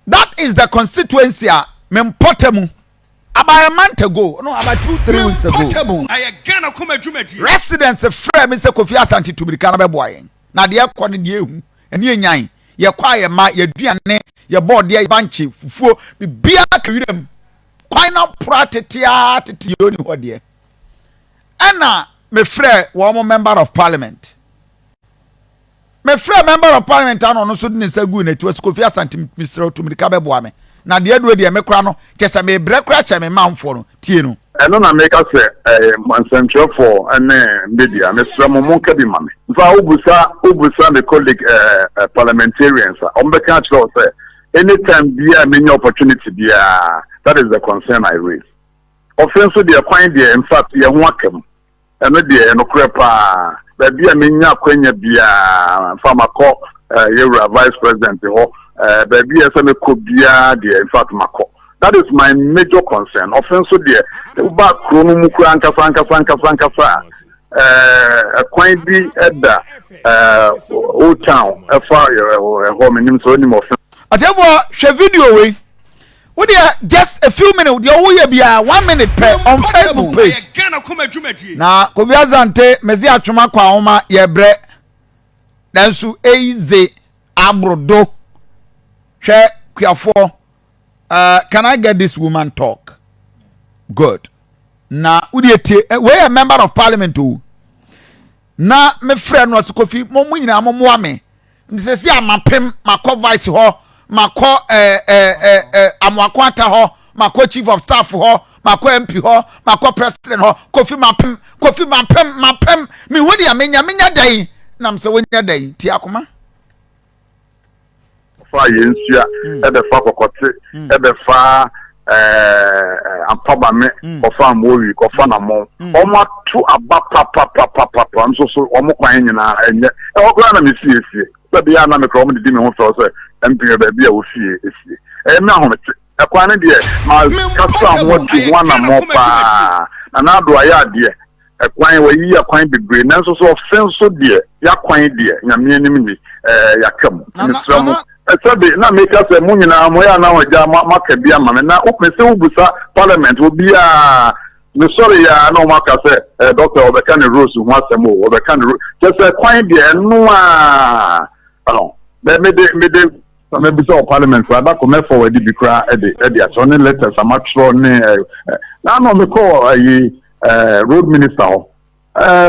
That is the constituency a me mpɔta mu about a month ago, no, about 2-3 weeks ago. Ɛyɛ Ghana kɔma dwumadie. Residents frɛ me sɛ Kofi Asante tumirika na bɛboa yɛn. Na deɛ ɛkɔ no deɛ ehu, ɛne enyan. Yɛkɔ a yɛma yɛduane, yɛbɔ ɔdeɛ, bankye, fufuo, biribiara ka wiram. Kwan na pora tetea tete yɛ oni hɔ deɛ. Ɛna mefrɛ wɔn member of parliament. Mefrɛ member of parliament ano, ɔno nso de ne nsa gu n'akyi wɔ Kofi Asante, mesrɛ tumirika bɛboa me. Na deɛ aduro deɛ me kora no, kyɛ sɛ mebrɛ kora kyɛ me manfoɔ no tie no. Ɛno na meka sɛ ɛɛ nsɛntwerɛfoɔ ne media, mesrɛ mo, monka bi ma me. Nfa wobusa me colleague parliamentarians a ɔmbɛka akyerɛ wo sɛ anytime biara menya opportunity biara, that is the concern I raise. Ɔfɛ nso deɛ, kwan deɛ, in fact, yɛn ho aka mu. Ɛno deɛ, ɛnokorɛ paa. Baabi a menya akwanya biara nfa makɔ yɛwura vice president hɔ, baabi a ɛsɛ mekɔ biara deɛ, in fact, makɔ. That is my major concern. Ɔfɛ nso deɛ, woba kuro no mu kura ankasa ankasa ankasa ankasa a, ɛkwan bi ɛda Old Town ɛfa ɛhɔ, menim sɛ onim ɔfɛ. Ɔtɛfoɔ, hwɛ video wei. Wodeɛ just a few minutes deɛ woyɛ biara, one minute pɛ on Facebook page. Ɛyɛ Ghana kɔma dwumadie. Na Kofi Asante mɛsi atwoma kɔ ahoma yɛbrɛ, nanso eyi ze aborodo. Hwɛ kuafoɔ, can I get this woman talk? Good. Na wodeɛ tie, wei yɛ member of parliament o. Na mefrɛ no ɔsɛ Kofi, mo nyinaa mo mmoa me. Nti sɛ si amapem makɔ vice hɔ, makɔ ɛɛ ɛɛ ɛɛ Amoako Ata hɔ, makɔ chief of staff hɔ, makɔ MP hɔ, makɔ president hɔ. Kofi mapem, Kofi mapem, mapem mihu deɛ menya dan nam sɛ wonya dan ti akoma. Fa yɛn nsua ɛbɛfa Kɔkɔte, ɛbɛfa Ampabame, kɔfa Amowi, kɔfa Namɔ. Wɔn ato aba papapapapa nso so wɔn kwan nyinaa ɛnyɛ ɛwɔ koraa na mesi esie sɛbi yɛ anam kora wɔn didi mi ho fɛw sɛ mpɛ baabi a wofie esie. Ɛyɛ mi ahomete. Ɛkwan no deɛ, ma kasa ho atu ho anammɔ paa na n'ado ayɛ adeɛ. Ɛkwan wɔyi akwan bebree, nanso so ɔfɛ nso deɛ, yakwan deɛ, Nyame anim ni, yaka mu. Mesrɛ mo, sɛbi na meka sɛ mo nyinaa mo yɛ anan ɔgya maka bi ama me. Na mese wobusa parliament obiara, mesɔre yɛ a na wɔn aka sɛ doctor ɔbɛka ne roads ho asɛm o, ɔbɛka ne roads. Kyɛ sɛ kwan deɛ, ɛno a ɔno bɛ mede mebisa wɔ parliament koraa adakɔ mɛ forward bi koraa ɛde akyerɛ ne letters amatwerɛ ne ɛ ɛ n'ano. Mekɔ ɛyi road minister hɔ,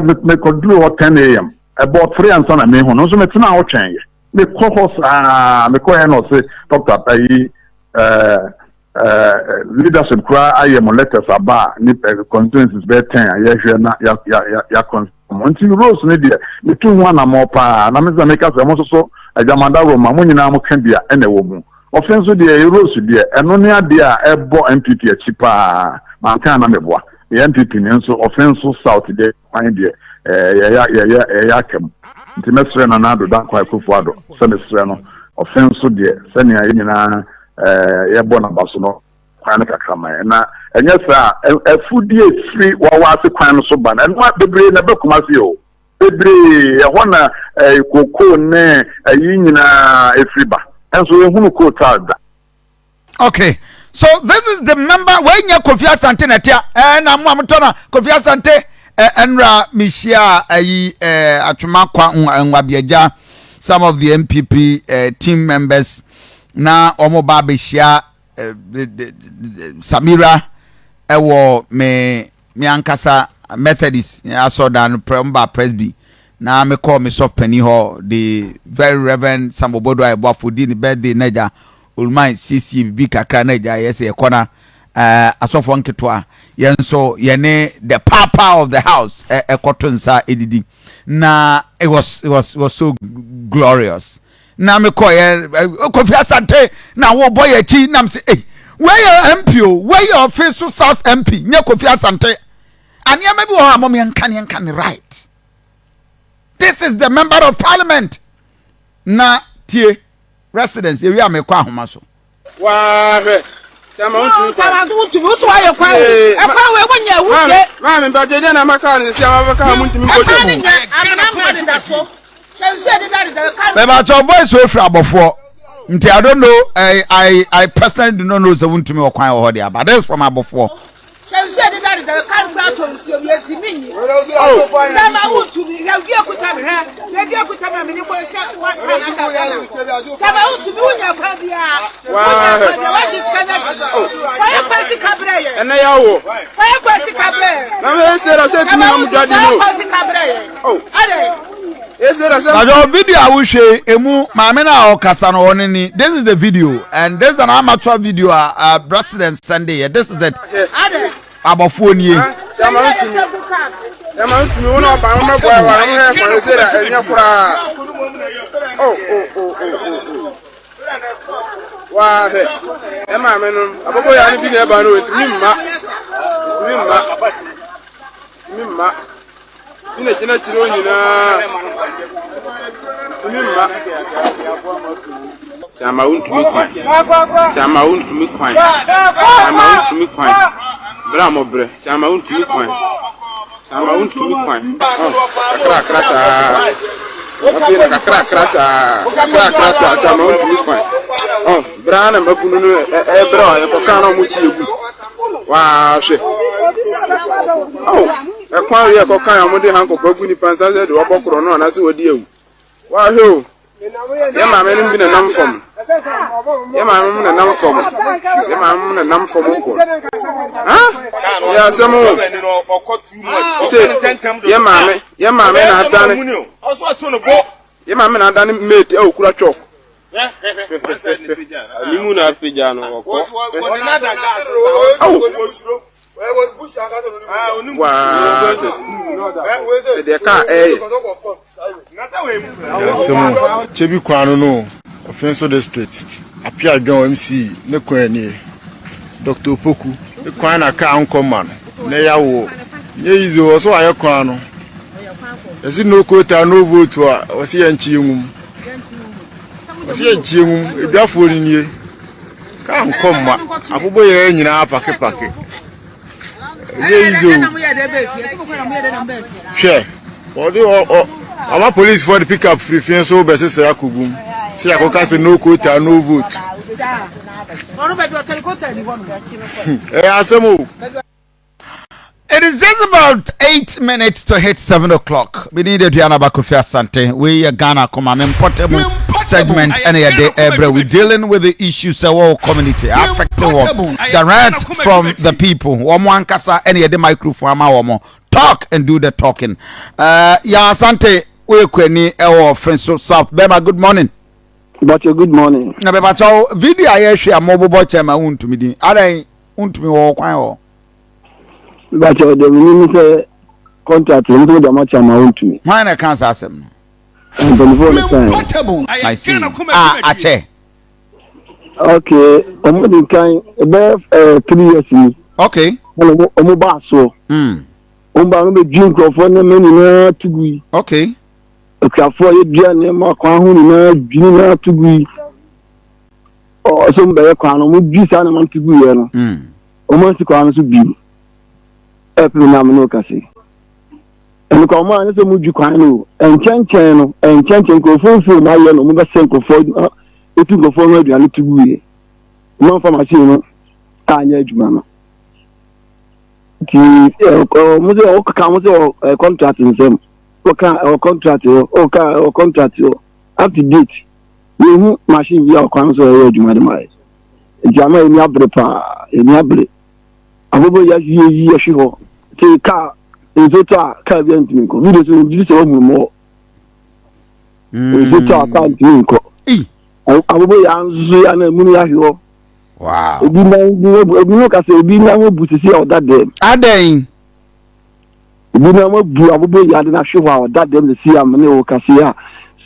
mekɔduru hɔ 10 a.m., ɛbɔ 3 ansa na mehu no. Nso metena hɔ twɛn yɛ mekɔ hɔ saa. Mekɔ yɛ na ɔse doctor ɛyi ɛɛ ɛɛ leadership koraa ayɛ mo letters aba a ne constituencies bɛyɛ 10 a yɛhwɛ na ya ya ya ya con mo. Nti roads no deɛ, metu ho anammɔ paa. Na mesɛ meka sɛ mo nso so agyamada roma mo nyinaa mo ka bia ɛna ɛwɔ mu. Ɔfɛ nso deɛ, roads deɛ, ɛno ne adeɛ a ɛbɔ NPP akyi paa. Manka na meboa yɛ NPP ne nso. Ɔfɛ nso South deɛ, kwan deɛ, yɛyɛ yɛyɛ yɛyɛ aka mu. Nti mɛsrɛ Nana Addo Dankwa Akufo Addo sɛ mesrɛ no, ɔfɛ nso deɛ, sɛnea yɛn nyinaa yɛbɔ n'aba so no, kwan no kakra ma yɛn. Na ɛnyɛ saa, afudie firi wɔwɔ ase kwan no so ba no, ɛno bebree na ɛbɛ Kumase o, bebree ɛhɔ na koko ne ɛyi nyinaa efiri ba, ɛnso ehunu coal da. Okay, so this is the member wey nye Kofi Asante na tia na mo amotɔ na Kofi Asante. Ɛnra mehyia ayi Atwoma Kwa Nwabiagya, some of the NPP team members na wɔn ba abɛhyia Samira ɛwɔ me ankasa Methodist asɔrdan no prɛ ba Presby. Na mekɔ me sɔf panin hɔ, the Very Reverend Sam Obodo Ayeboafo, di ne birthday na agya oluman siesie bibi kakra na agya yɛ sɛ yɛkɔ na asɔfoɔ nketewa yɛn nso yɛne the papa of the house ɛkɔto nsa edidi. Na it was so glorious. Na mekɔ yɛ Kofi Asante na wɔbɔ yɛ akyi nam sɛ, ei, wei yɛ MP o, wei yɛ Ɔfe South MP, nyɛ Kofi Asante. Aneɛma bi wɔ hɔ a mɔm yɛnka ne yɛnka ne right. This is the member of parliament. Na tie residence yɛwi a mekɔ ahoma so. Waahwɛ tama wontumi kwan. Tama wontumi woso ayɛ kwan o. Ɛkwan wei wonya awudie. Maame mpagye deɛ na maka ne sɛ mabɛka ha montumi nkɔtwa ɛkwan ne nya amena deda so sɛ nsuo deda deda ka. Bɛbàtɔ voice wo firi abɔfoɔ. Nti I don't know, I, I, I personally do not know sɛ wontumi wɔ kwan wɔ hɔ deɛ, but this is from abɔfoɔ. Sɛ nsuo deda deda kar kura tɔ nsuo bi eti mi nyi. Sɛ ma wo tumi hwɛ dua kuta mi hwɛ hwɛ dua kuta mi a mi ni bɔ hyɛ wa kan asa asa na sɛ ma wo tumi wo nya kwan biara wo nya kwan biara wa gye sika na gye fa yɛ kwan sika brɛ yɛ. Ɛnɛ yɛ awo. Fa yɛ kwan sika brɛ yɛ. Na mɛ ese la sɛ tumi na mu dwa di no. Fa no. yɛ kwan sika brɛ yɛ. Ɛdɛ. Pacho video a wohwɛ yi emu maame no a ɔkasa no ɔno ni this is the video and this is an amateur video a uh, president send yɛ this is it abɔfoɔ nie. Yàmà ntumi wọn ọba wọn bẹ bọ ẹwà wọn hẹ kwan ẹsẹ rẹ ẹnyẹ koraa o o o o o waa hwɛ ẹ maame no abɔbɔ yà ni bi na ɛba no ntumi mma ntumi mma ntumi mma. Bi na gyina akyire hɔ nyinaa tumi mma. Kyama wontumi kwan. Kyama wontumi kwan. Kyama wontumi kwan. Berɛ a mɔbrɛ. Kyama wontumi kwan. Kyama wontumi kwan. Kakrakra saa. Afei na kakrakra saa. Kakrakra saa. Kyama wontumi kwan. Berɛ a na mabunu no ɛbrɛ a yɛkɔka na ɔmo kyi egu. Waa hwɛ. Oh. Ɛkwan wei a ɛkɔkan a wɔde hankɔp agu nipa nsa sɛ de wɔbɔ korɔ no anaasɛ wɔadi awu. Wahwɛ o, yɛ maame no bi na nam fam. Yɛ maame no na nam fam. Yɛ maame no na nam fam kɔ. Ha? Yɛ asɛm o. Sɛ yɛ maame, yɛ maame na adane. Yɛ maame na adane mate a okura chalk. Animu na apagya no ɔkɔ. Waa deɛ kaa ɛyɛ. Asɛm o, Kyebi kwan no no Offinso district, Apia Dwon MC ne kwan nie. Dr. Opoku ne kwan na kaa nkɔ ma no na ɛyɛ Nyɛ easy o, ɔsɛ wayɛ kwan no. Yɛsi no quota no vote a, ɔsɛ yɛnkye yɛn mu. Ɔsɛ yɛnkye yɛn mu, edwafoɔ no nie. Kaa nkɔ mma, abobɔ yɛn nyinaa pakepake. Ɛnyɛ easy o. Hwɛ, wɔde ɔ ɔ ama polisifoɔ de pick up firi fie nso bɛsesɛ akɔgu mu. Sɛ yɛakɔka sɛ no quota no vote. Ɛyɛ asɛm o. It is just about 8 minutes to hit 7 o'clock. We need Aduana Bakofi Asante. We are Ghana Koma Portable segment and every we dealing with the issues of our community affecting what direct from the people. Wɔn ankasa ɛna yɛde microphone ama wɔn talk and do the talking. Ya Asante we kwani ɛwɔ Finso South. Bema, good morning. Bacho, good morning. Na bɛba kyɛw video a yɛhwɛ a mobobɔ kyɛ ma wontumi din. Adan wontumi wɔ kwan wɔ. Bacho, deɛ menim sɛ contract no nso de ama kyɛ ama wontumi. Hwan na ɛka saa asɛm no? Mpanimfoɔ no kan. I see. Ah, akyɛ. Okay, ɔmo di kan ɛbɛyɛ 3 years ni. Ɛna ɔmo ba soɔ. Ɔmo ba no bɛ dwi nkurɔfoɔ nneɛma nyinaa to gu yi. Akuafoɔ yɛ dua nneɛma kwan ho nyinaa dwi nyinaa to gu yi. Ɔsɛ ɔmo bɛyɛ kwan no, ɔmo dwi saa nneɛma no to gu yɛ no. Ɔmo asi kwan no so bio. Ɛpem nam no kase. Ɛnukɔ ɔmo a ne sɛ ɔmo dwi kwan no nkyɛnkyɛn no nkyɛnkyɛn nkurɔfoɔ mfuo ɔmo ayɛ no ɔmo bɛsɛ nkurɔfoɔ etu nkurɔfoɔ no aduane to gu yɛ. Ɔmo anfa machine no anyɛ adwuma no. Nti ɔmo sɛ ɔkeka ɔmo sɛ ɔ contract nsɛm ɔka ɔ contract hɔ ɔka ɔ contract hɔ up to date yehu machine bi a ɔkwan so ɛyɛ adwuma de ma yɛ. Nti ama yɛni abere paa, yɛni abere. Abobo yɛ yie yi yɛhwe hɔ te kaa nsuo tɔ a kaa bi ntumi nkɔ video so gyi sɛ wɔhunu mɔ nsuo tɔ a kaa ntumi nkɔ abobo yɛ nso yɛ ana emu no yɛahwe hɔ. Obi nan bi obi no kasa obi nan ho bu sisi a ɔda dɛm. Adɛn. Obi nan ho bu abobo yɛ ade na ahwe hɔ a ɔda dɛm sisi a mene wɔ kasa a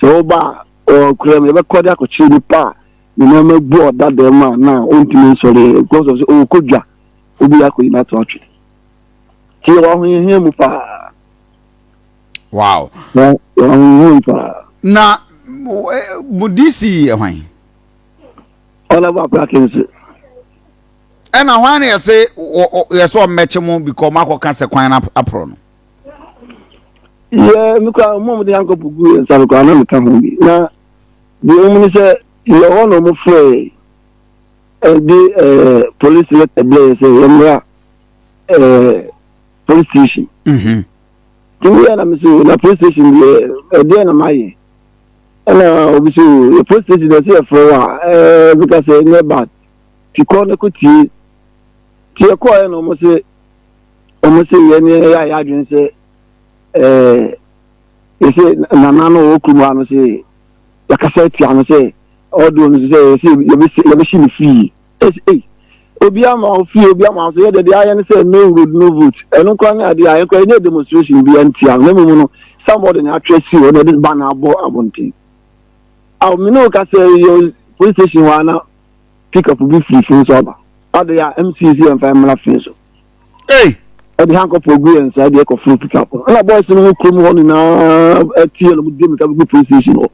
sɛ ɔba ɔkura mu yɛbɛkɔ de akɔkyerɛ nipa a ne nneɛma bu ɔda dɛm a na ɔntumi nsɔre because of sɛ ɔkɔ dwa obi akɔyi no ato atwe nti yɛwɔ ahohiahia mu paa. Na yɛwɔ ahohiahia mu paa. Na mo DC yɛ hwan? Honorable Aprake nso. Ɛna hwan na yɛse yɛsɛ ɔmmɛkye mo because ɔmo akɔka sɛ kwan no aporɔ no? Yɛ me kora mo a mode hankɔpo gu yɛn nsa no koraa na meka ho bi na deɛ ɛmu ne sɛ. Yɛ hɔ na wɔn frɛ ɛde ɛɛ police letter brɛ yɛ sɛ yɛn mmra ɛɛ police station. Mhm. Nti mi yɛ na mi so na police station deɛ ɛdeɛ na ma yɛ ɛna obi so yɛ police station deɛ sɛ yɛ frɛ wa ɛɛ bi ka sɛ ɛnyɛ bad ti kɔ ne ko tie ti yɛ kɔɔ yɛ na wɔn sɛ wɔn sɛ yɛ ne yɛ ayɛ adwene sɛ ɛɛ yɛ sɛ nana no wɔ kurom ha no sɛ yɛakasa atia no sɛ ɔdo no sɛ yɛsɛ yɛbɛhye no fie. Ɛsɛ ei obi ama wo fie obi ama wo so yɛde deɛ ayɛ no sɛ no road no vote ɛno koraa ne adeɛ a yɛn koraa yɛnyɛ demonstration bi antia no na mmom no somebody na atwerɛ si hɔ na ɛde ba na abɔ abɔnten. Aw me ne wo ka sɛ yɛ police station hɔ a na pick up bi firi fi nso aba ade a MCC yɛmfa mmra fi nso. Ei! Ɛde handcuff gu yɛn nsa de ɛkɔforo pick up no. Ɛna boys no ho kurom hɔ nyinaa ɛteɛ no di mmirika bɛgu police station hɔ.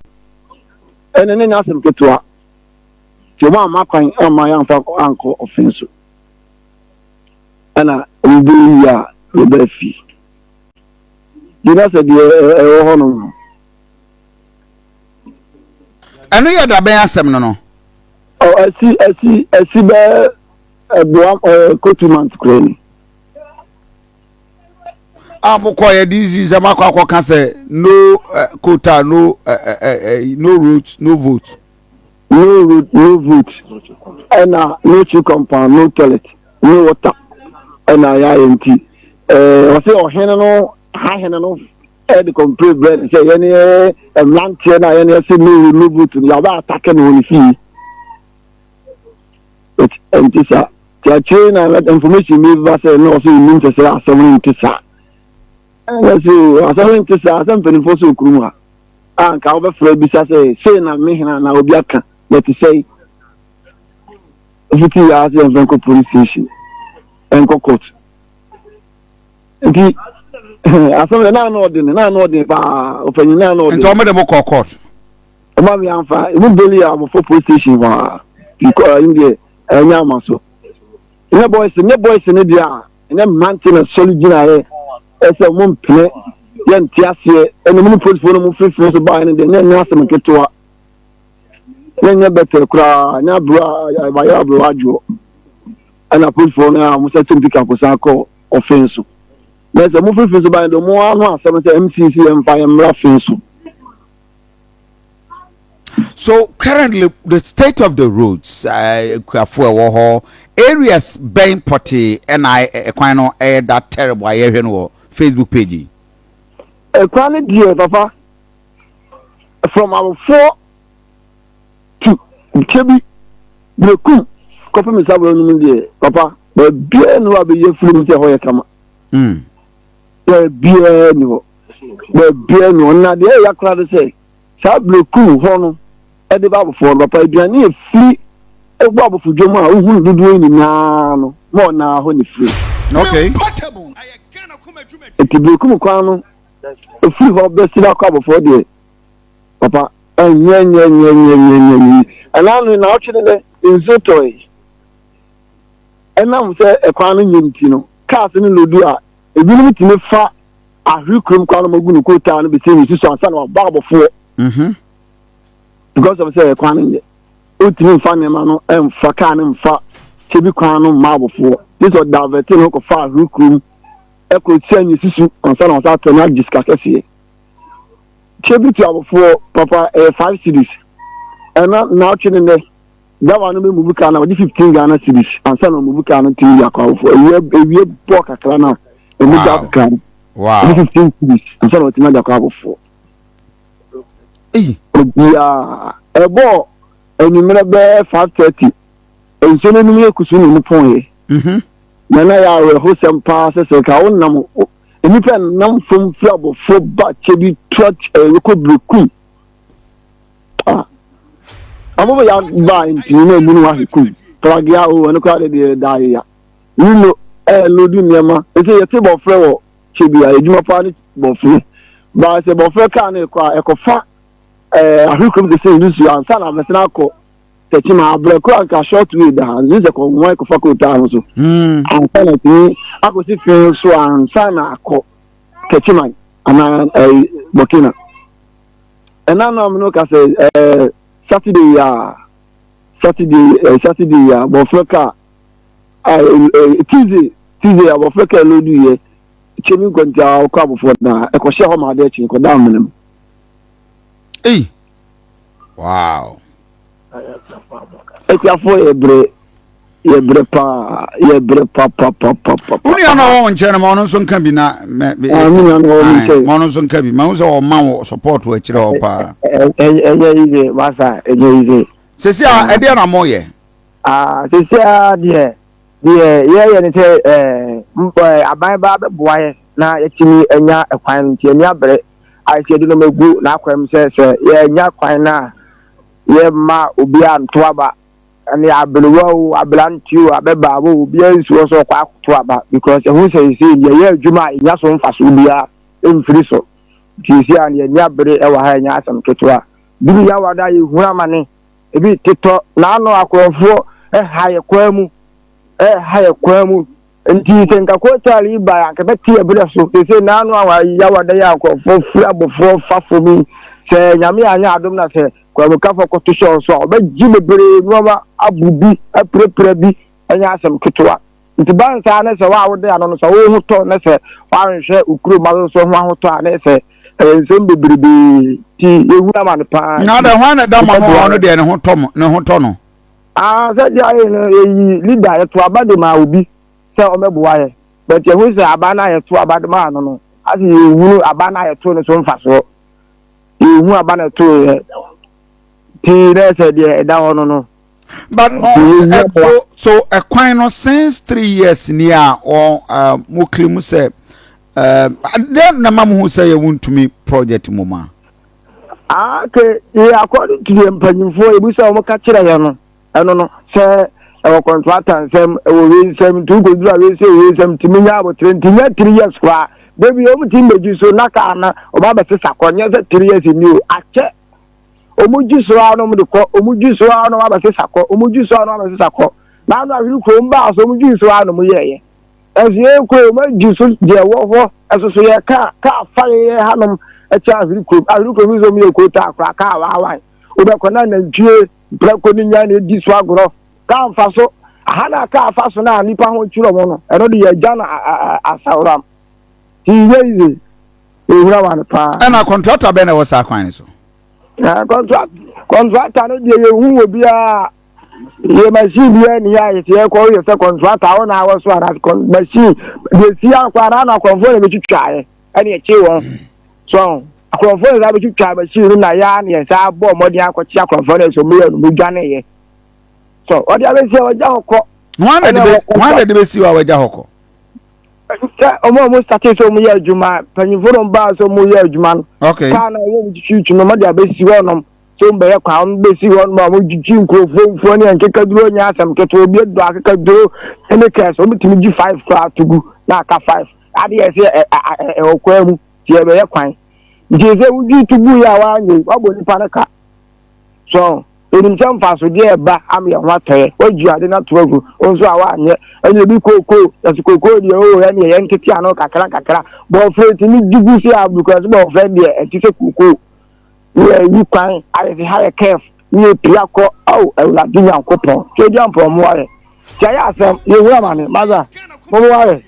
Ɛne ne nyɛ asɛm ketewa. Nti wɔn amma kwan amma yɛamfa ankɔ ɔfe so. Ɛna wɔn bɔ yi a yɛbaa fie. Nti na sɛ deɛ ɛwɔ hɔ no no. Ɛno yɛ dabɛn asɛm no no? Ɔ ɛsi ɛsi ɛsi bɛɛ. Ɛboa ɛɛ kɔ months koraa ni. A mo kɔ yɛ DC sɛ mo akɔ akɔ ka sɛ no uh, quota no uh, uh, uh, no road no vote. No road no vote ɛna no tree compound no toilet no water ɛna yɛ ayɛ nti ɛɛ ɔsɛ ɔhene no ha hene no ɛde complain brɛ no sɛ yɛne mmeranteɛ no a yɛne ɛsɛ no road no vote no yɛaba atake no wɔ ne fie. But ɛnte saa. Nti akyire na information bi ba sɛ na ɔsɛ onim sɛ sɛ asɛm no nte saa. Ɛna sɛ asɛm no nte saa sɛ mpanimfoɔ sɛ okurum ha a nka wobɛfrɛ bisa sɛ sei na me hena na obi aka na ɛte sɛe. Ɛfiti yɛ ase yɛmfa nkɔ police station ɛnkɔ court. Nti asɛm no na ano ɔden na ano ɔden paa ɔpanyin na ano ɔden. Nti wɔn de mo kɔ court. Ɔma mi anfa emu beli a wɔfɔ police station hɔ a nkɔ ɛyi deɛ ɛnyɛ ama so nyɛ boys nyɛ boys ne deɛ a ɛnyɛ mmerante na sɔre gyina yɛ ɛsɛ wɔn mpene yɛ nte aseɛ ɛna mu ne polisifoɔ no mu firifiri so baa ne deɛ nyɛ nyɛ asɛm nketewa nyɛ nyɛ bɛtɛ koraa nyɛ aburo a ɛbayɛ aburo adwoɔ ɛna polisifoɔ no a wɔn sɛ tum pika kosan kɔ ɔfen so na sɛ wɔn firifiri so baa ne deɛ wɔn ano asɛm sɛ mcc yɛ mfa yɛ mmra fen so. So currently the state of the roads akuafo ɛwɔ hɔ areas bɛn pɔtee ɛna ɛkwan no ɛyɛ that terrible a yɛhwɛ no wɔ Facebook page yi. Ɛkwan no deɛ papa from awofoɔ to Kyebi Berekum kɔpem Nsaboro no mu deɛ papa baabiara ni hɔ a bɛyi afiri mu sɛ ɛhɔ yɛ kama. Baabiara ni hɔ. Baabiara ni hɔ. Na deɛ ɛyɛ koraa de sɛ saa Berekum hɔ no ɛde ba abofoɔ no papa aduane efiri ɛbɔ abofo dwom a wohu no dodoɔ nyinaa no ma ɔnaa hɔ ne firi. Okay. Nti Berekum kwan no efiri hɔ bɛsi akɔ abofoɔ deɛ papa ɛnyɛ nyɛ nyɛ nyɛ nyɛ nyɛ nyɛ ɛna no na ɔtwe ne dɛ nsuo tɔe ɛnam sɛ ɛkwan no nyɛ nti no cars no lodu a ebinom tumi fa ahwere kurom kwan no ma gu no kootaa no bɛsi ne susu ansa na waba abɔfoɔ because of sɛ ɛkwan no nyɛ wotumi nfa nneɛma no mfa kaa no mfa kyɛbi kwan no mma abɔfoɔ gye sɛ ɔdavɛte no kɔfa ahwere kurom ɛkɔ si anyi susu ansa na wasa atɔ no agye sika kɛseɛ kyɛbi tu abɔfoɔ papa ɛyɛ 5 cedis ɛna naawɔtwe ne nnɛ driver no bɛ move kaa na ɔgye 15 Ghana cedis ansa na ɔmove kaa no tumi de akɔ abɔfoɔ ewia ewie bɔ kakra na emu gya kakra no ɔgye 15 cedis ansa na ɔtumi de akɔ abɔfoɔ obiara ɛbɔ enyimrɛ bɛyɛ 5:30 nsuo no anim yɛ kusu na emu pɔn yɛ na na yɛ awerɛhosɛm paa sɛ sɛ ka wonam nnipa nam fam firi abɔfoɔ ba kyɛ bi tura ɛɛ kɔ Berekum ah ɔmo bɛ ya ba ntumi na emu no ahwɛ kum pragea o ɛno koraa de deɛ da ya wino ɛɛ lodu nneɛma ɛsɛ yɛte bɔfrɛ wɔ kyɛ bi a adwuma paa ne bɔfrɛ baa sɛ bɔfrɛ kaa no ɛkɔ a ɛkɔfa ɛɛ ahwɛ kurom te sɛ nsuo ansa na abɛsena akɔ tɛkyima abrɛ kora nka short way da ha nso sɛ kɔnwa ɛkɔfa kootaa ho so ansa na tumi akɔsi fɛn so ansa na akɔ tɛkyima anaa ɛɛ Burkina ɛna no amino ka sɛ ɛɛ. Saturday yi a Saturday eh, Saturday yi a bɔfrɛ kaa a eh, eh, Tuesday Tuesday a bɔfrɛ kaa lodu yɛ kyɛmi nkwantia ɔkɔ abɔfoɔ daa ɛkɔhyɛ hɔ ma adeɛ kye kɔda amena mu. Ei! Wow! Akuafoɔ yɛ brɛ yɛ brɛ paa yɛ brɛ papapapapa. Wo nua na ɔwɔ wo nkyɛn no ma ɔno nso nka bi na mɛ mɛ. Ah, me nua na ɔwɔ me nkyɛn. Ma ɔno nso nka bi ma ho sɛ ɔma wo support wɔ akyire hɔ paa. Ɛnyɛ easy masa ɛnyɛ easy. Sisi a ɛdeɛ na mo yɛ. Ah sisi a deɛ deɛ yɛyɛ ne sɛ ɛɛ aban ba bɛboa yɛ na yɛtumi anya ɛkwan no nti ani abere ayɛ sɛ yɛde nneɛma gu n'akwan mu sɛ sɛ yɛnya kwan no a yɛmma obiara nto aba ɛne aberewa o aberante o abɛbaawa o obiara nsi hɔ sɛ ɔkɔ akoto aba because ɛho sɛ ɛsɛ yɛyɛ adwuma a ɛnya so mfasoɔ biara mfiri so nti ɛsi a yɛni abere ɛwɔ ha ɛnyɛ asɛm ketewa biri yɛ awada yɛhunu amane ebi tetɔ n'ano akorɔmfoɔ ɛha yɛ kwan mu ɛha yɛ kwan mu Nti sɛ nka kootaal yi bae a, anka ɛbɛte yɛ berɛ so. Seesei naano a yawada yi a nkurɔfoɔ firi abɔfoɔ fa fam yi, sɛ Nyame anyɛ adom na sɛ kwamukafoɔ kɔto hyɛ wɔn so a, wɔbɛgye bebree nnoɔma, abu bi, apirapira bi, ɛnyɛ asɛm ketewa. Nti ba nsaa ne sɛ wo a wode ano no, sɛ wo ho tɔ ne sɛ woanhwɛ wo kurom mma nso ho ahotɔ a, ne sɛ ɛyɛ nsɛm bebrebee. Nti yɛhunu amane paa. Na dɛ hwan na ɛda mo ano a ɔno deɛ ne ho tɔ mo, ne ho tɔ no? Ah sɛ deɛ ayɛ no yɛyi leader yɛto aba de maa obi sɛ ɔmɛboa yɛ but yɛhu sɛ aba no a yɛto aba de maa no no ase yɛhunu aba no a yɛto no so mfasoɔ yɛhu aba no ɛto yɛ pii na sɛ deɛ ɛda hɔ no no. But uh, so so ɛkwan no since 3 years ni a wɔn uh, mo claim sɛ dɛn na ma mo hu sɛ yɛ wontumi project mu ma. Ah, okay. Yeah, according to the mpanyinfoɔ ebi sɛ wɔn ka kyerɛ yɛn no ɛno no sɛ ɛwɔ contractor nsɛm ɛwɔ wei nsɛm nti wokɔduru a wei sɛ wei nsɛm nti menya abotire nti nyɛ 3 years koraa dabi wɔn ti mbɛgyi so na kaa na wɔn abɛsesa kɔ nyɛ sɛ 3 years ni o akyɛ wɔn gyi so ara na wɔn de kɔ wɔn gyi so ara na wɔn abɛsesa kɔ wɔn gyi so ara na wɔn abɛsesa kɔ na ano ahwere kurom baa so wɔn gyi so ara na wɔn yɛɛyɛ. Ɛnso yɛn kurom agyi so deɛ ɛwɔ hɔ ɛso so yɛ kaa kaa fa yɛ hanom ɛkyɛ ahwere kurom. Ahwere kurom nso yɛ kota akora kaa waawan wobɛkɔ na nantwie mprako ne nyan na edi so agorɔ. Kaa nfa so aha na kaa fa so na nipa ho twerɛ wɔn no ɛno de yɛ agya no asaworam ti yɛ yize ehura wa no paa. Ɛna kɔntrata bɛn na ɛwɔ saa kwan no so? Kɔntrata no deɛ yɛhu wɔ biara. Yɛ machine bi ani a yɛsɛ yɛkɔ yɛ sɛ kɔntrata wo na awɔ so ana machine deɛ si akɔ ana na akɔnfoɔ na bɛtwitwaeɛ ɛne ɛkye wɔn so akɔnfoɔ na saa bɛtwitwa machine no na yɛ a ne yɛn saa bɔ mmɔden akɔkye akɔnfoɔ no sɛ ɔmo yɛ no mo dwaneeɛ so ɔde abɛsi a wɔgya hɔ kɔ. Wɔn na de bɛsi hɔ a wɔagya hɔ kɔ. Sɛ ɔmo a ɔmo starte sɛ ɔmo yɛ adwuma mpanyinfoɔ no baa sɛ ɔmo yɛ adwuma no kaa na ɔmo twitwi no ɔmo de abɛsi hɔ nom. So mbɛyɛ kwan besi hɔ nom a wɔgyegye nkurɔfoɔ mfoɔ ne nkekaduro nyɛ asɛm ketewa obi adu akekaduro ne kɛs wɔn tumi gye 5 koraa to gu na aka 5 ade yɛ sɛ ɛwɔ kwan mu nti yɛbɛyɛ kwan nti sɛ wogye to gu yɛ a wanyɛ wabɔ nipa no ka so enim sɛ mfasodeɛ ɛba ama yɛn ho atɔyɛ wagye ade no ato agu nso a wanyɛ ɛne ebi kookoo yɛsɛ kookoo deɛ oo ɛne yɛn tete ano kakra kakra bɔɔfrɛ tumi gye gu sɛ abukura sɛ bɔɔfrɛ deɛ ɛte sɛ kookoo. Ne yɛyi kwan ayɛ sɛ ha yɛ kɛf ne yɛpia kɔ ao Awurade Nyankopɔn Tweaduampɔn mmoa yɛ sɛ ayɛ asɛm yɛhunu amane masa mommoa yɛ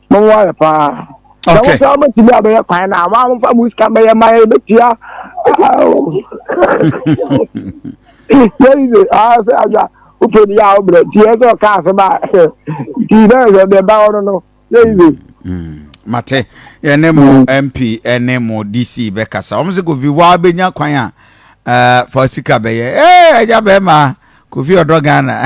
mommoa yɛ paa sɛ mo sɛ mobɛtumi abɛyɛ kwan no a mo a momfa mo sika bɛyɛ ma yɛ bɛtua yɛyi sɛ adwa wopɛ ni yɛ a wobrɛ nti yɛ sɛ ɔka asɛm a nti na sɛ deɛ ba hɔ no no. Mate yɛne mo MP ne mo DC bɛkasa. Wɔn sɛ Kofi waa bɛnya kwan a eh, fa sika bɛyɛ. Ee, agya bɛrima Kofi ɔdɔ Ghana.